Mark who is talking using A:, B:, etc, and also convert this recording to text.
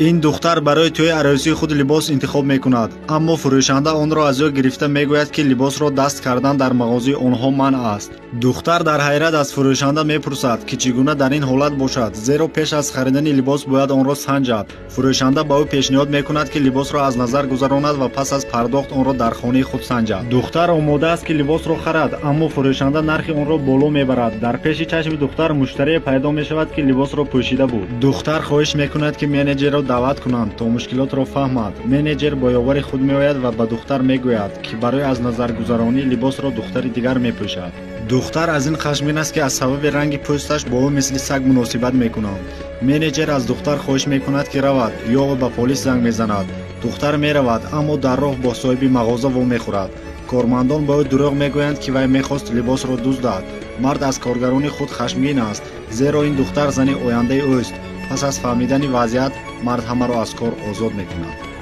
A: Ин духтар барои тӯи арӯсии худ либос интихоб мекунад, аммо фурӯшанда онро аз ӯ гирифта мегӯяд, ки либосро даст кардан дар мағозаи онҳо манъ аст. Духтар дар ҳайрат аз фурӯшанда мепурсад, ки чӣ гуна дар ин ҳолат бошад, зеро пеш аз харидани либос бояд онро санҷад. Фурӯшанда ба ӯ пешниҳод мекунад, ки либосро аз назар гузаронад ва пас аз пардохт онро дар хонаи худ санҷад. Духтар омода аст, ки либосро харад, аммо фурӯшанда нархи онро боло мебарад. Дар пеши чашми духтар муштарие пайдо мешавад, ки либосро пӯшида буд. Духтар хоҳиш мекунад, ки менеҷерро даъват кунанд, то мушкилотро фаҳмад. Менеҷер бо ёвари худ меояд ва ба духтар мегӯяд, ки барои аз назаргузаронӣ либосро духтари дигар мепӯшад. Духтар аз ин хашмгин аст, ки аз сабаби ранги пӯсташ бо ӯ мисли саг муносибат мекунанд. Менеҷер аз духтар хоҳиш мекунад, ки равад ё ӯ ба полис занг мезанад. Духтар меравад, аммо дар роҳ бо соҳиби мағоза вомехӯрад. Кормандон ба ӯ дурӯғ мегӯянд, ки вай мехост либосро дуздад. Мард аз коргарони худ хашмгин аст, зеро ин духтар зани ояндаи ӯст. Пас аз фаҳмидани вазъият мард ҳамаро аз кор озод мекунад.